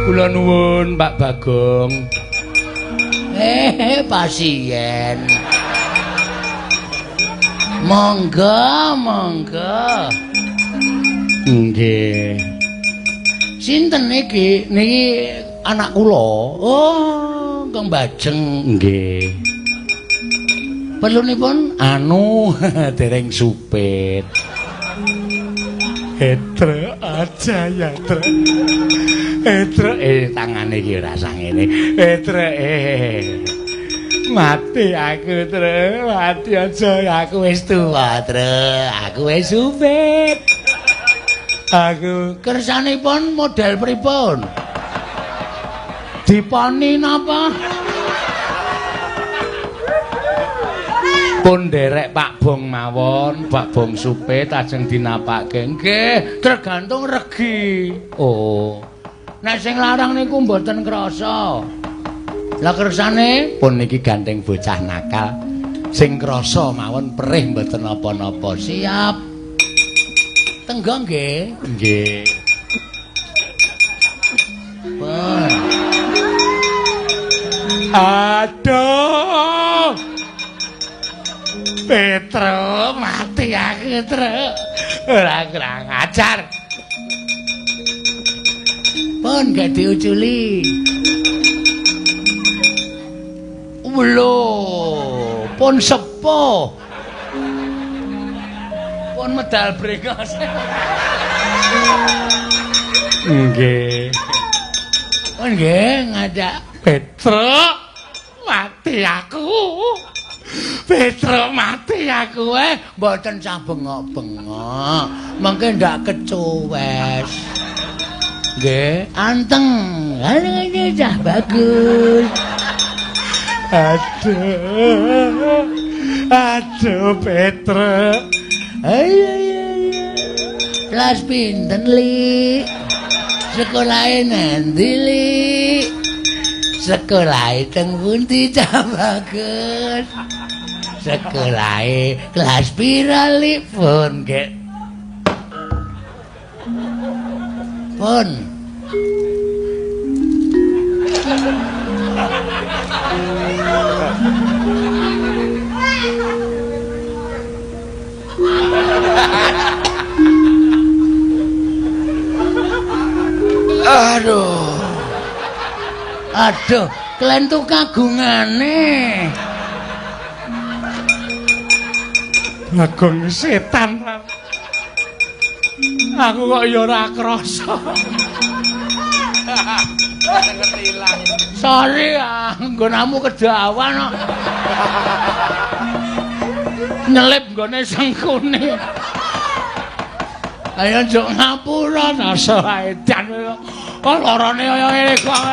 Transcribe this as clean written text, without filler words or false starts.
Kula nuwun Pak Bagong. Pasien. Monggo, monggo. Nggih. Sinten niki? Niki anak kula. Oh, Kang Bajeng. Nggih. Perlunipun anu dereng supit. Etre aja ya, Tre. Etre tangane iki ora sangene. Etre mati aku, Tre. Mati aja aku wis tuwa, Tre. Aku wis supit. Aku kersanipun model pripun? Diponi napa? Pun nderek Pak Bong mawon, Pak Bong supit ajeng dinapake. Nggih, tergantung regi. Oh. Nek sing larang niku mboten krasa. Lah kersane pun niki gandeng bocah nakal. Sing krasa mawon perih mboten napa-napa. Siap. Tenggo nggih. Nggih. Pun. Aduh. Petro mati aku, Tru. Ora kurang ajar. Pun gak diuculi. Lho, pun sepuh. Pun medal brengos. Nggih. Pun nggih ngajak Petro mati aku. Petro mati aku mboten sah bengok-bengok. Mengke ndak kecuwes. Nggih, anteng. Ngene cah bagus. Aduh. Aduh Petro. Ayo ayo. Kelas pinten, Li? Sekolahe nanti, Li? Sekolahe teng pundi cah bagus? Sekolahe kelas pira, Li? Pun nggih. Pun. Aduh. Aduh, klentu kagungane. Bagong setan. Aku kok ya ora krasa. Sorry, nggonamu kedawan kok. Nyelip nggone sengkune. Ayo njuk ngapura nasa edan. Kok lorone kaya ngene kok.